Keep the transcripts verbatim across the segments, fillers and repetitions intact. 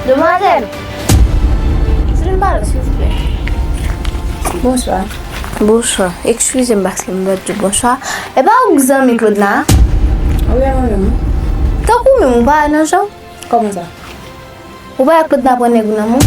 Demwazèl! Sou nou pale, silvouplè. Bonswa. Bonswa. Eskize m paske m pa t di w bonswa. E pa ou k zanmi Claude la? Wi, mwen menm. Tankou menm, ou pa nan jan? Kòman sa? Ou pa wè Claude la pran nèg ou nan men w?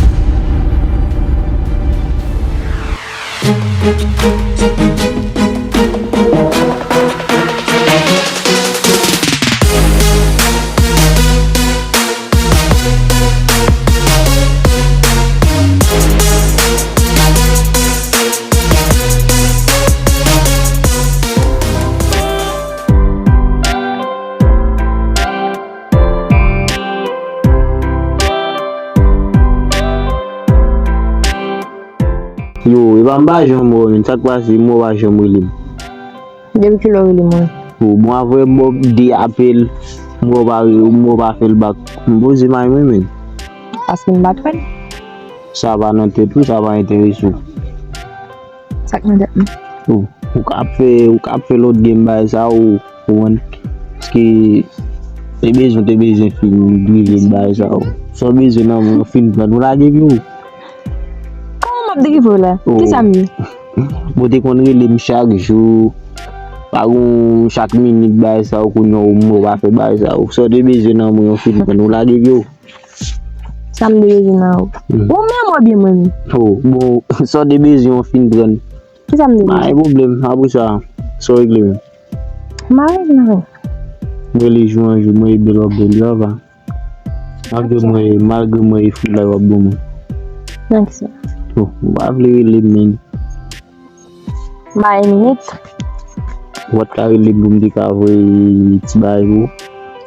Yo, epa m pa janm wè w, men sa k pase, m wè w pa janm rele m. Depi kilè w rele mwen? O, bon, apre m ba w de apèl, m wè w pa, m wè w pa fè l bak. M poze may mwen, men. Paske m pa t wè l. Sa pa nan tèt ou, sa pa enterese w. Sa k nan tèt mwen? O, ou ka ap fè, ou ka ap fè lòt game bagay sa, ou konprann? Paske te bezwen, te bezwen fin drive bagay sa, o. Sa w bezwen nan mwen, fin pran, ou lage pye w. Kòman m ap drive w la? O. Kisa m ye? Bon, te konn rele m chak jou, pa gon chak minit bagay sa yo, kounye a w mò pa fè bagay sa yo. Sa w te bezwen nan mwen, yon fin pran, ou lage pye w. Sa m te bezwen nan ou? Mhm. Ou menm oubyen mwen menm? O, bon, sa w te bezwen, yon fin pran. Kisa m te bezwen? Pa gen pwoblèm, apre sa, sa w regle menm? M pa regle anyen. M rele jou an jou, mwen e bèl w ap bèl, sa va. Malgre mwen, malgre mwen e fout la w ap bon mwen. Nan kisa? O, ou pa vle rele m, men. M pa gen minit. Ou pa t ka rele m pou m te ka voye ti bagay pou ou?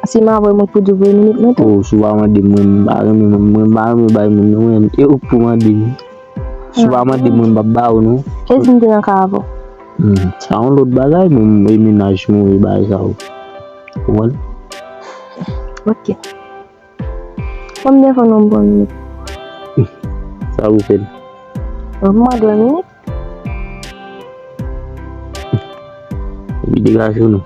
Si m ap voye mwen pou di w voye minit mwen tou. O, si w pa mande m, mwen, m pa renmen, mwen, mwen pa renmen bay moun non, mwen, e ou k pou mande m. Si w pa mande m, mwen, m p ap ba ou non. E si m te nan kay avè w? Hmm, sa yon lòt bagay, bon, e mennaj mwen, e bagay sa yo. Ou konprann? Ok. Ban m telefòn nan m pou yon minit. Sa pou fè l? Ban m mande yon minit. Epi degaje w non.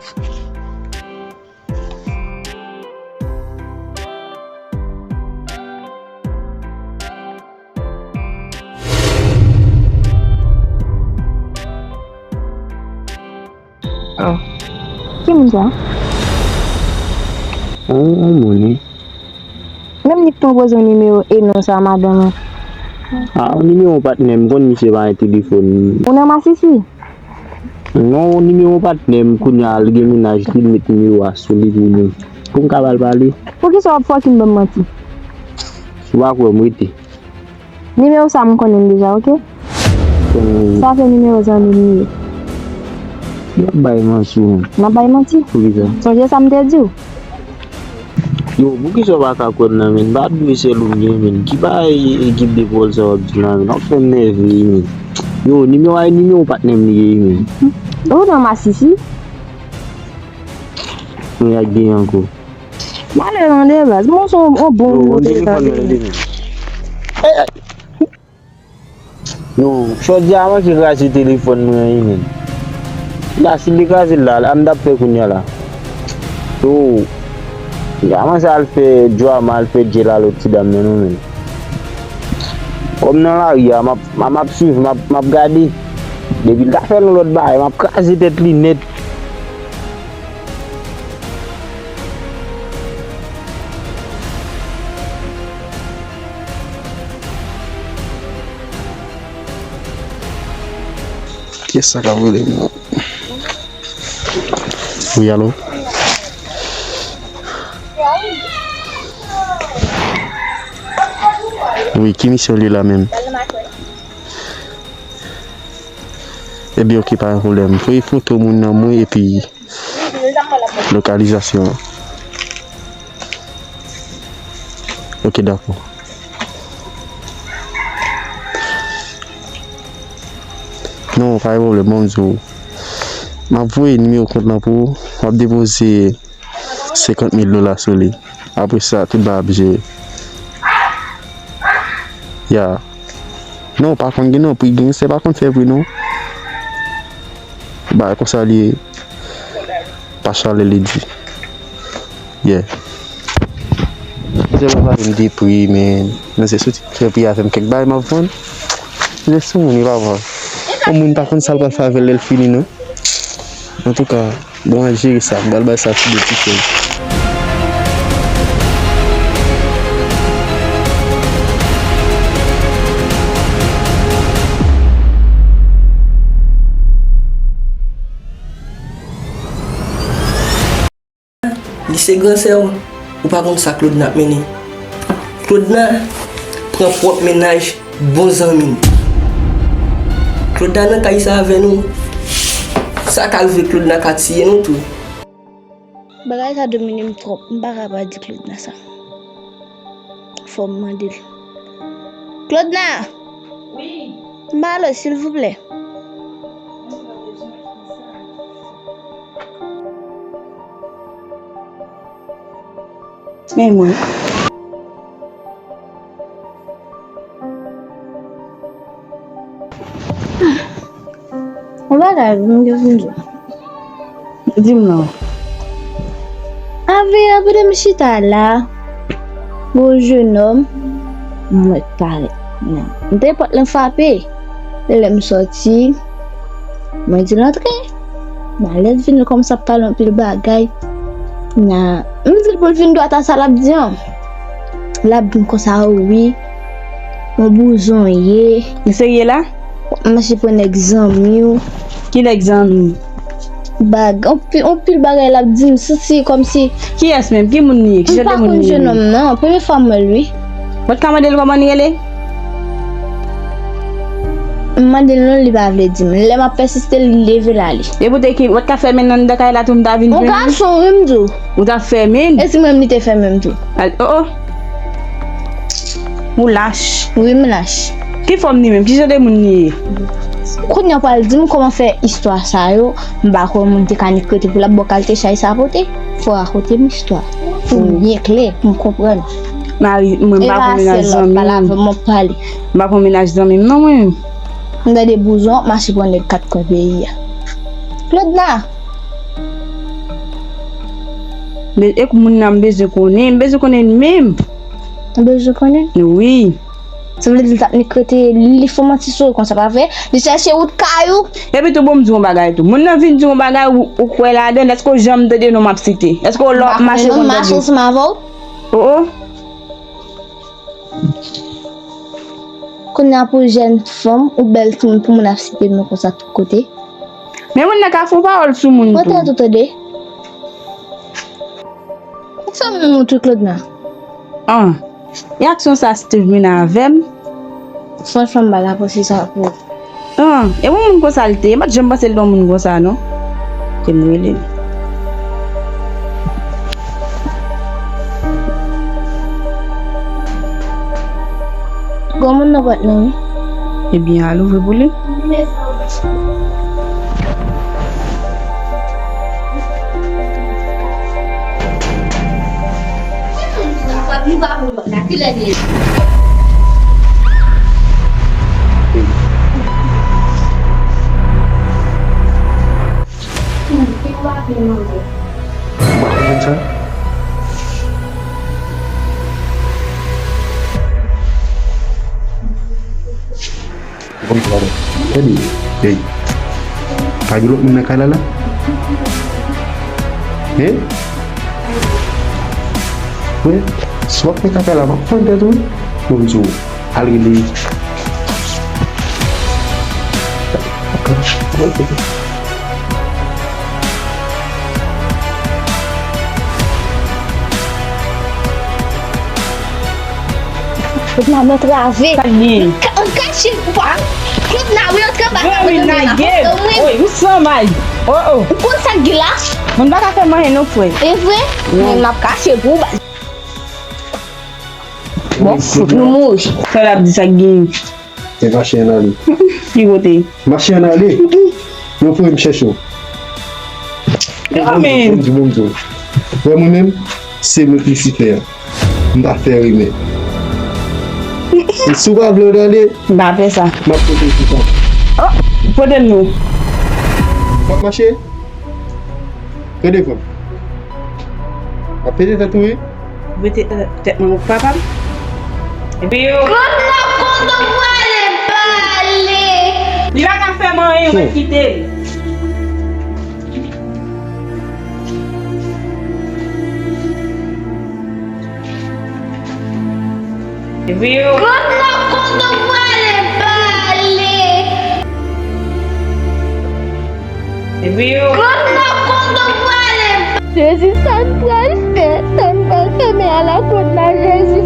Oh. Ki moun sa? On, on moun, wi. Menm li k pwopoze w nimewo e non sa, madanm an. A, nimewo patnè m, konn misye pa gen telefòn. Ou nan masisi? Non, nimewo patnè m, kounye a l gen mennaj li, l met nimewo a sou li pou nou. Pou m ka ba l pale. Poukisa w ap fòkin ban m manti? Si w pa kwè m, rete. Nimewo sa m konnen l deja, oke? Sa se nimewo zanmi m li ye. M ap bay manti, wi. M ap bay manti? Poukisa? Sonje sa m te di w. Yo, poukisa w pa ka kwè m nan, men? M pa dwe sèl ou m gen, men. Ki bagay ekip de pwòl sa w ap di la, men? W ap fè m nève, men. Yo, nimewo a, nimewo patnè m li ye, men. Ou nan masisi? Mwen ak gen ankò. Malè rande baz. Bon, se yon, yon bon nimewo telefòn nan li, men. Yo, jodi a manke kraze telefòn mwen an, wi, men. La, si l te kraze l la, a m t ap fè kounye a la. Yo, a manke al fè drama, al fè djèl a lòt ti dam nan, non, men. Kòm nan lari a, m ap, m ap, m ap swiv, m ap, m ap gade. Depi l ta fè yon lòt bagay, m ap kraze tèt li nèt. Kiyès sa k ap rele m nan? Wi, alo? Wi, ki misyon li la menm? Ebyen, oke, pa gen pwoblèm. Voye foto moun nan mwen epi lokalizasyon an. Oke, dakò. Non, pa gen pwoblèm, ban m di w. M ap voye nimewo kont lan pou ou. W ap depoze senkant mil dola sou li. Apre sa, tout bagay ap jere. Ya. Non, pa konn gen non, pri gangstè pa konn fè pri non. Bagay konsa li ye. Pa chalè li di. Yeah. Misye pral pale m de pri, men misye soti fè pri avè m kèk bagay m ap vann. Misye sou moun, li pa pral. Yon moun pa konn sa l pral fè avè l lè l fini, non. Antouka, bon, al jere sa. M pral bay sa sou do ti frè m. Li se gran sè w, ou pa konn sa Claudna ap mennen. Claudna pran pwòp mennaj bon zanmi m. Claudna nan kay sa avè nou. Sa ka rive Claudna ka tiye nou tou. Bagay sa domine m twòp, m pa ka pa di Claudna sa. Fò m mande l. Claudna! Wi. M ba l silvouplè. Men mwen. Yon bagay, m te vin di w. Di m non. Avè, avè de m chita la. Gon jenòm, mwen parèt. M te pòt lan frape. Lè m sòti, mwen di l antre. Nan lè l vini kòmanse ap pale anpil bagay. Nan, m di l pou l vin dwat a sa l ap di an. L ap di m konsa, o wi, yon bouzon ye. Ou serye la? W ap mache pran nèg zanmi w. Ki nèg zanmi? Bag, anpil, anpil bagay l ap di m, santi kòmsi. Kiyès menm? Ki moun li ye? Ki jan de moun li ye menm? M pa konn jenòm nan, premye fwa m wè l wi. W t ka mande l kòman li rele? M mande l non, li pa vle di m. Lè m ap pèsiste, li leve l ale. Epi w te ki, w t ka fèmen l anndan kay la tou, m ta vin jwenn li? Yon gason, wi, m di w. Ou t ap fèmen l? E si mwen menm li te fèmen m tou? Al, o, o. Ou lach. Wi, m lach. Ki fòm li menm? Ki jan de moun li ye? Kounye a pral di m kòman fè istwa sa yo. M pa kwè moun te ka nik rete pou l ap ba w kalite chay sa pote. Fò w rakonte m istwa pou m byen klè, pou m konprann. Mari, mwen m pa pran mennaj zanmi m. M pa pran mennaj zanmi m non mwen. M tande bouzon ap mache pran nèg kat kwen peyi a. Claudna! Men, e moun nan m bezwen konnen, m bezwen konnen l menm. Ou bezwen konnen? Wi. Sa vle di l t ap nik rete, li fè w manti sou ou konsa, pa vre? Li chèche wout kay ou? Epi tou, bon, m di w yon bagay tou. Moun nan vin di w yon bagay, ou, ou kwè ladan l, èske w janm tande non m ap site? Èske w lè w ap mache w konn tande? M pa konnen non, m mache ansanm avè w. O, o. Kounye a pou jèn fanm, ou bèl timoun pou moun ap site non konsa tout kote. Men moun nan ka fè yon pawòl sou moun tou. Pote tou tande. Ou fè moun moun tou Claudna. An. E aksyon sa Steve mennen avè m. Franchman, m pa ka panse sa pou ou. An, e yon moun konsa l te ye. M pa t janm panse l te yon moun konsa, non. Te m rele l. Gon moun nan pòt lan, wi. Ebyen, al ouvri pou li. Gade, hey, pa gen lòt moun nan kay la la? Hein? Wi, si w ap fè kaka la, m ap fann tèt ou wi. Bon, m di w, al rele. Kot m ap antrave. Sa k gen? An kache, ou pa. Kot m ap antrave. Mwen, mwen, mwen, mwen. Oy, ou san may. Oh, oh. Ou konn sa k gen la? Moun pa ka fè m anyen non, frè. E vre? Non. Men m ap kache pou ou, baz. Bon, fout nou mouri. Sa l ap di sa k gen? E mache ann ale. Ki kote? Mache ann ale. Yo voye m chèche w. Amen. Bon, bon, bon. Wè mwen menm, se mwen Lisifè a. M pa fè rimè. E si w pa vle ann ale, m pa fè sa. M ap pote w sou sa. Oh, pote m non. W ap mache? Pran devan m. W ap pete tèt ou wi. Mete tèt mwen, papa m. Epi yo. Grann nan kontan prale pale. Li pa ka fè m anyen, yo mèt kite l. Epi yo. Grann nan kontan prale pale. Epi yo. Grann nan kontan prale. Jezi, sa n pral fè? Sa n pral fè? Men ala kont la, Jezi,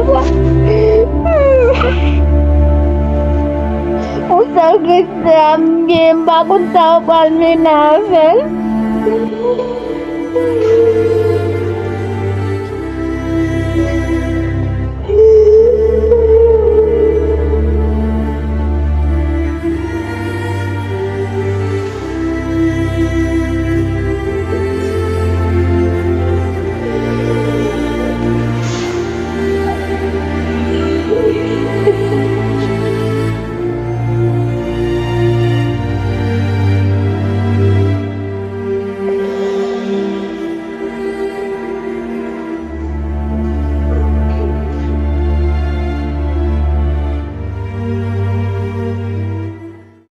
Bondye, papa. Ou sa regrèt a m gen, m pa konn sa w pral mennen avè l.